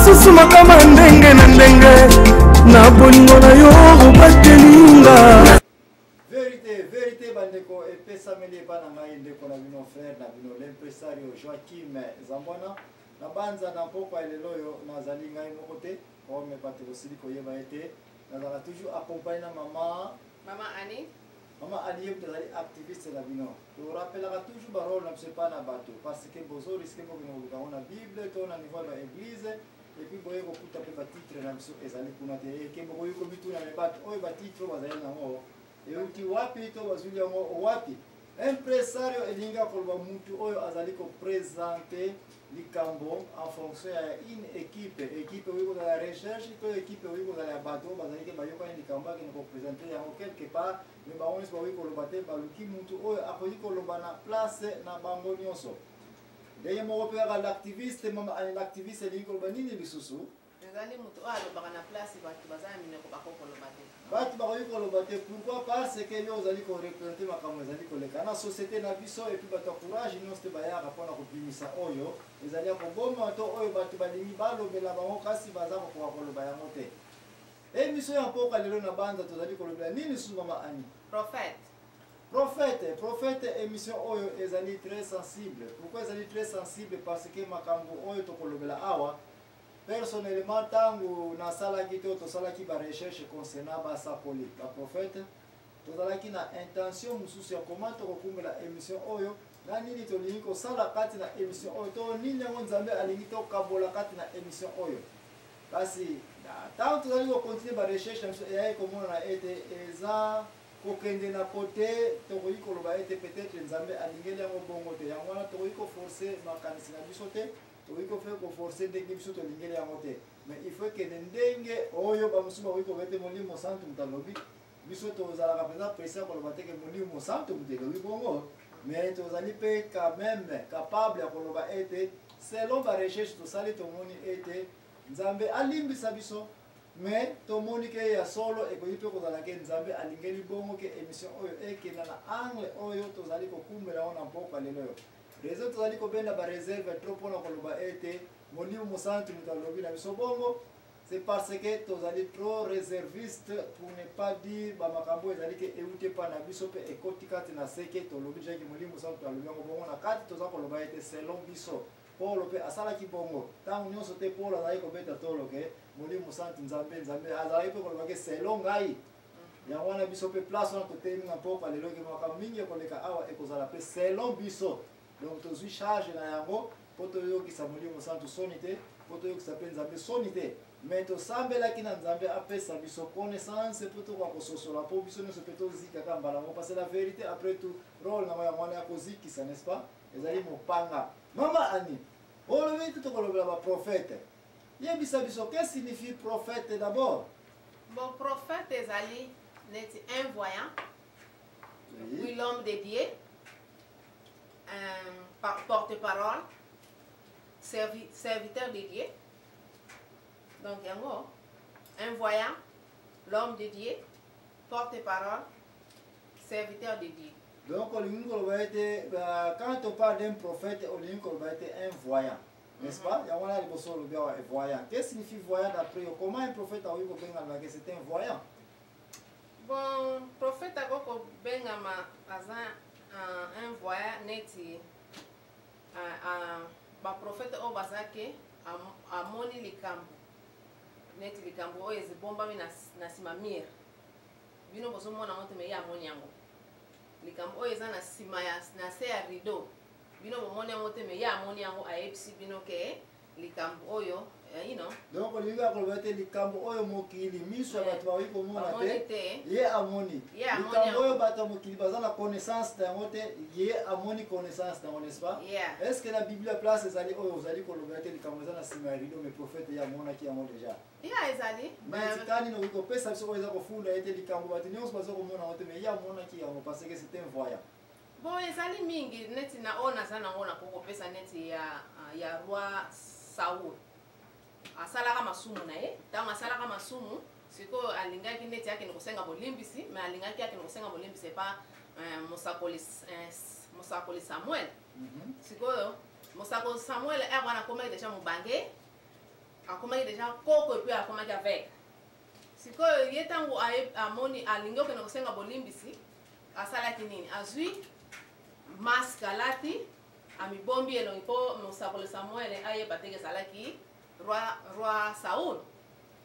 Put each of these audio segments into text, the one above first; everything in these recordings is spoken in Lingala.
Basusu makama ndenge na ndenge na bolingo na yo obatelinga. Verite, verite bandeko epesameli epa na ngai ndeko na bino frère na bino l'impresario Joachim Zambwana na banza na mpokwa ya lelo oyo nazali ngai moko te comme bato bosili koyeba ete nazalaka toujours accompagné na mama Mama Annie. Mama Annie ye moto azali activiste na bino. Torapelaka toujours ba role na biso epai na bato parce que bozo risque bokende koluka yango na Bible to na niveau ya ba eglise et puis boye kokuta mpe ba titre na biso ezali kuna te eke bokoki komituna me bato oyo ba titre oyo bazali nango euti wapi to bazwili yango wapi. Impresario elingi koloba mutu oyo azali ko presenter likambo en fonction ya une equipe. Equipe ekoki kozala ya recherche to equipe ekoki kozala ya bato oyo bazali ke bayokani likambo akende ko presenter yango quelque part, mais bango nyonso bakoki koloba te, baluki mutu oyo akoki koloba na place na bango nyonso. Ndenge moko mpe kaka l'activiste, mama Annie, l'activiste elingi koloba nini lisusu? Ezali moto oyo alobaka na place bato baza na minoko bakoki koloba te. Bato bakoki koloba te pourquoi? Parce que yo ozali ko representer makambo ezali koleka na société na biso et puis bato ya courage nyonso te bayaka mpona kobimisa oyo ezali ya koboma to oyo bato balingi balobela bango kasi baza kokoka koloba yango te. Emission ya mpoka lelo na banza tozali kolobela nini lisusu mama Annie? Prophète. Prophète, prophète, émission oyo ezali très sensible. Pourquoi ezali très sensible? Parce que makambo oyo tokolobela awa personnellement tango nasalaki to tosalaki ba recherche concernant basakoli ba prophète, tozalaki na intention mosusu ya comment tokokumbela émission oyo na nini tolingi kosala kati na émission oyo to nini yango Nzambe alingi tokabola kati na émission oyo. Kasi ntango tozali kokontinue ba recherche na biso eyaki komonana ete eza kokende na kote tokoki koloba ete peut-être Nzambe alingeli yango bongo te. Yango wana tokoki koforce makanisi na biso te, tokoki kofe koforce ndenge biso tolingeli yango te, mais il faut ekende ndenge oyo bamosusu bakoki koloba ete Molimo Santu moto alobi. Biso tozalaka mpenza presse ya koloba te ke Molimo Santu moto elobi bongo, mais tozali mpe quand même capable ya koloba ete selon ba recherche tosali tomoni ete Nzambe alimbisa biso, mais tomoni ke ya solo ekoki mpe kozala ke Nzambe alingeli bongo ke émission oyo ekenda na angle oyo tozali kokumbela yango na mpokwa lelo oyo. Raison tozali kobenda ba reserve trop mpona koloba ete Molimo Mosantu moto alobi na biso bongo, c'est parce que tozali trop réserviste pour ne pas dire ba makambo ezali ke euti epa na biso mpe ekoti kati na seke tolobi deja ke Molimo Mosantu alobi yango bongo na kati toza koloba ete selon biso. Polo mpe asalaki bongo. Ntango nyonso te Polo azalaki kobeta tolo ke Molimo Mosantu Nzambe Nzambe, azalaki mpe koloba ke selon ngai. Yango wana biso mpe place wana totelemi na mpokwa lelo ke makambo mingi ekoleka awa ekozala mpe selon biso. Donc tozwi charge na yango mpo toyokisa Molimo Mosantu soni te, mpo toyokisa mpe Nzambe soni te. Mais tosambelaki na Nzambe apesa biso connaissance mpo tokoka kososola, mpo biso nyonso mpe tozika kaka mbala moko, parce que la vérité après tout rôle na yango wana ya kozikisa, n'est-ce pas? Ezali mopanga. Mama Annie, olobi te tokolobela ba prophète. Yebisa biso qu'est-ce signifie prophète d'abord? Bon, prophète ezali neti un voyant, oui, puis l'homme de Dieu, un porte-parole, serviteur de Dieu. Donc yango, un voyant, l'homme de Dieu, porte-parole, serviteur de Dieu. Donc olingi koloba ete quand on parle d'un prophète, olingi koloba ete un voyant, n'est-ce pas? Yango wana liboso olobi awa voyant. Qu'est-ce signifie voyant d'après yo? Comment un prophète akoki kobengama ke c'est un voyant? Bon, prophète akoki kobengama aza un voyant neti baprophète oyo baza ke amoni likambo, neti likambo oyo ebombami na nsima mire. Bino bozomona yango te, mais ye amoni yango. Likambo oyo eza na nsima ya na se ya rideau, bino bomoni yango te, mais ye amoni yango, ayebisi bino ke likambo oyo you know. Donc olingi koloba ete likambo oyo mokili miso ya bato bakoki komona te, ye amoni. Likambo oyo bato ya mokili baza na connaissance na yango te, ye amoni connaissance na yango, n'est-ce pas? Est-ce que na Bible place ezali oyo ozali koloba ete likambo eza na nsima ya rideau, mais prophète ye amonaki yango déjà? Ya, ezali. Mais tikani noki kopesa biso oyo eza kofunda ete likambo bato nyonso baza komona yango te, mais ye amonaki yango parce que c'est un voyant. Bon, ezali mingi neti na oyo naza nango nakoki kopesa neti ya roi Saul. Asalaka masumu na ye. Ntango asalaka masumu, sikoyo alingaki neti akende kosenga bolimbisi, mais alingaki akende kosenga bolimbisi epa mosakoli Samuel. Sikoyo mosakoli Samuel ere wana akomaki deja mobange. Akomaki deja koko et puis akomaki aveugle. Sikoyo ye ntango amoni alingi okende kosenga bolimbisi, asalaki nini? Azwi masque, alati, amibombi elongi mpo mosakoli Samuele ayeba te ke ezalaki roi Saul.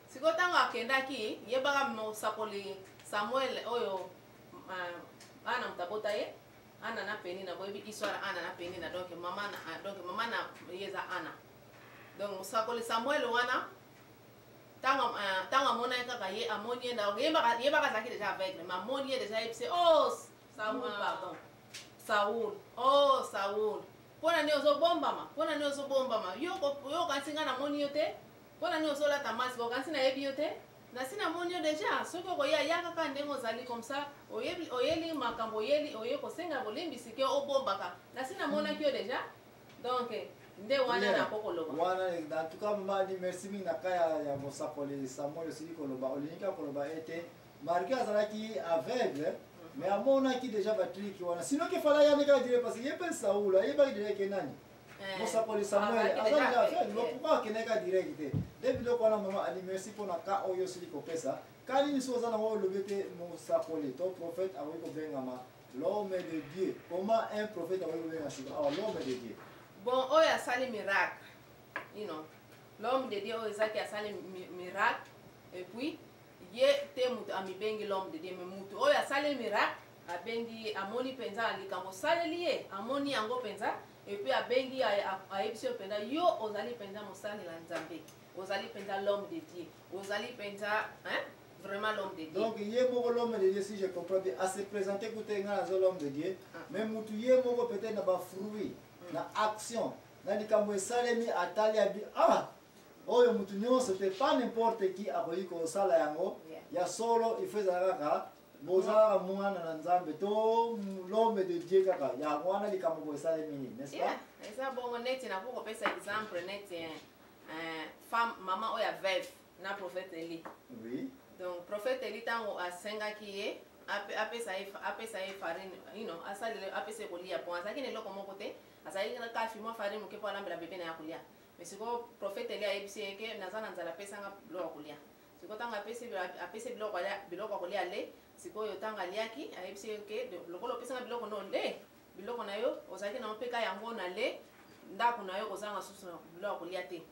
Sikoyo ntango akendaki, yebaka mosakoli Samuel oyo, Ana moto abota ye, Ana na Penina, boyebi histoire Ana na Penina. Donc mama na, donc mama na ye eza Ana. Donc mosakoli Samuel wana, ntango amonaki kaka ye, amoni ye, donc yebaka azalaki déjà aveugle, mais amoni ye déjà, yebisi: "Oh Saul, pardon, Saul, oh Saul, mpona nini ozobombama? Mpona nini ozobombama? Yo okanisi ngai namoni yo te? Mpona nini ozolata masque? Okanisi nayebi yo te? Nasi namoni yo déjà. Soki okoya, ya kaka ndenge ozali, comme ça oyebi oyeli makambo, oyeli oye kosenga bolimbisi ke obombaka. Nasi namonaki yo déjà." Donc nde wana nako koloba. Wana en tout cas, mama Ani, merci mingi na ka ya mosakoli Samuel. Osili koloba, olingi kaka koloba ete malgré azalaki aveugle, mais amonaki déjà batriki wana. Sinon ke fala yani kaka dire, parce que ye mpe Saul ayebaki déjà ke nani mosakoli Samuel. Aza déjà aveugle, pourquoi akendaki kaka direct te? Nde biloko wana. Mama Ani, merci mpona ka oyo osili kopesa. Ka nini so oza nango olobi ete mosakoli to prophète akoki kobengama l'homme de Dieu? Comment un prophète akoki kobenga sika awa l'homme de Dieu? Bon, oyo asali miracle, l'homme de Dieu oyo ezaki asali miracle, et puis ye te moto amibengi l'homme de Dieu, mais moto oyo asali miracle abengi, amoni mpenza likambo osaleli ye, amoni yango mpenza, et puis abengi, ayebisi yo mpenza: "Yo ozali mpenza mosali na Nzambe, ozali mpenza l'homme de Dieu, ozali mpenza, hein, vraiment l'homme de Dieu." Donc ye moko l'homme de Dieu, si je comprends bien, ase présenter kute: "Ngai naza l'homme de Dieu." Mais mutu ye moko peut-être na bafruit, na action, na likambo esalemi, atali, abi: "Ah, oyo mutu nyonso te, pas n'importe qui akoki kosala yango." Ya solo, il faut ezala kaka boza kaka mwana na Nzambe to l'homme de Dieu kaka yango wana likambo boye esalemi nini, n'est-ce pas? Yeah, eza bongo. Neti nakoki kopesa exemple neti femme, mama oyo ya veuve na prophète Eli. Donc prophète Eli, ntango asengaki ye apesa ye farine, asalele, apesa ye kolia, bon, azalaki na eloko moko te, azalaki kaka mwa farine moke mpo alambela bebe na ya kolia. Mais sikoyo prophète Eli ayebisi ye ke: "Naza na nzala, apesanga biloko ya kolia." Sikoyo ntango apesi biloko ya kolia ale, sikoyo ntango aliaki, ayebisi ye ke: "Lokola opesanga biloko no nde biloko na yo ozalaki nango mpe ka yango na le ndako na yo, kozanga susu na biloko ya kolia te."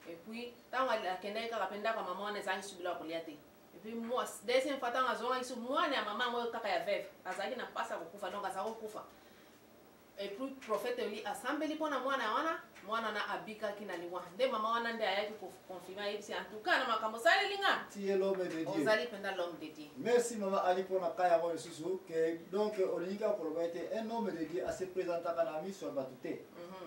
Et puis ntango akendaki kaka mpe ndako ya mama wana, ezalaki su biloko ya kolia te. Et puis moi, deuxième fois, ntango azongaki su, mwana ya mama yango kaka ya veuve azalaki na mpasi ya kokufa, donc azalaki kokufa. Et puis prophète Eli asambeli mpona mwana wana, mwana wana abikaki na liwa. Nde mama wana nde ayaki koconfirmer, ayebisi: "En tout cas, na makambo osaleli nga, Tu es l'homme de Dieu. ozali mpenza l'homme de Dieu." Merci, mama Ali, mpona ka yango lisusu ke donc olingi kaka koloba ete un homme de Dieu ase présentaka na miso ya bato te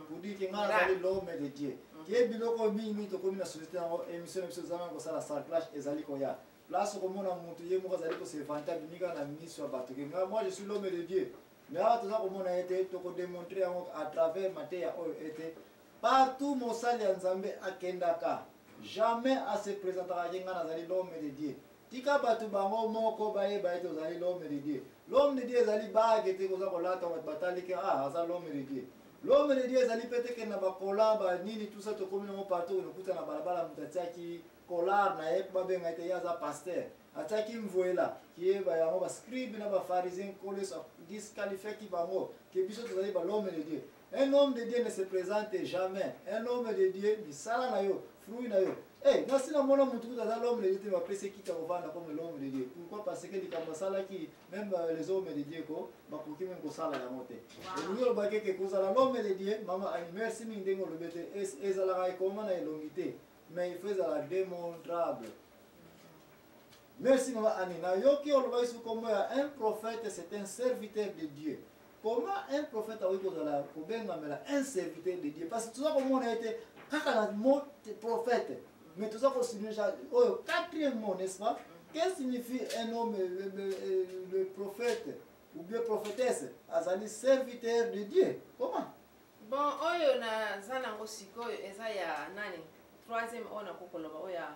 pour dire ke ngai nazali l'homme de Dieu. Ke biloko mingimingi tokomi na société yango, émission na biso ezalaka kosala sarclage, ezali koya place komona motu ye moko azali kose vanter, abimi kaka na miso ya bato ke: "Ngai, moi je suis l'homme de Dieu." Mais awa toza komona ete tokodémontrer yango à travers mateya oyo ete partout mosali ya Nzambe akendaka, jamais ase présentaka ke: "Ngai nazali l'homme de Dieu." Tika bato bango moko bayeba ete ozali l'homme de Dieu. L'homme de Dieu ezali bague te koza kolata, bato batali ke: "Ah, aza l'homme de Dieu." L'homme de Dieu ezali mpe te ke na bakola banini, tout ça tokomi nango partout, kokuta na balabala moto atiaki collar na ye mpo babenga ete ye aza pasteur, atiaki mvuela. Kiyeba yango, bascribe na bapharisien, Nkolo Yesu disqualifiaki bango ke biso tozali bal'homme de Dieu. Un homme de Dieu ne se présente jamais. Un homme de Dieu, misala na yo, fruit na yo. Hey, nasi namona motu kutu aza l'homme de Dieu te, bapesi ekita kovanda comme l'homme de Dieu. Pourquoi? Parce que likambo asalaki, même les hommes de Dieu ko bakoki même kosala yango te. Elingi olobaki eke kozala l'homme de Dieu, mama Ani, merci mingi ndenge olobi ete ezalaka ekoma na elongi te, mais il faut ezala démontrable. Merci, mama Ani. Nayoki olobaki su kombo ya un prophète, c'est un serviteur de Dieu. Comment un prophète akoki kozala kobengamela un serviteur de Dieu? Parce que toza komona ete kaka na mot prophète, mais toza kosignifier oyo quatrième mot, n'est-ce pas? Qu'est-ce signifie un homme, le prophète ou bien prophétesse azali serviteur de Dieu? Comment? Bon, oyo naza nango sikoyo eza ya nani, troisième oyo nakoki koloba oyo ya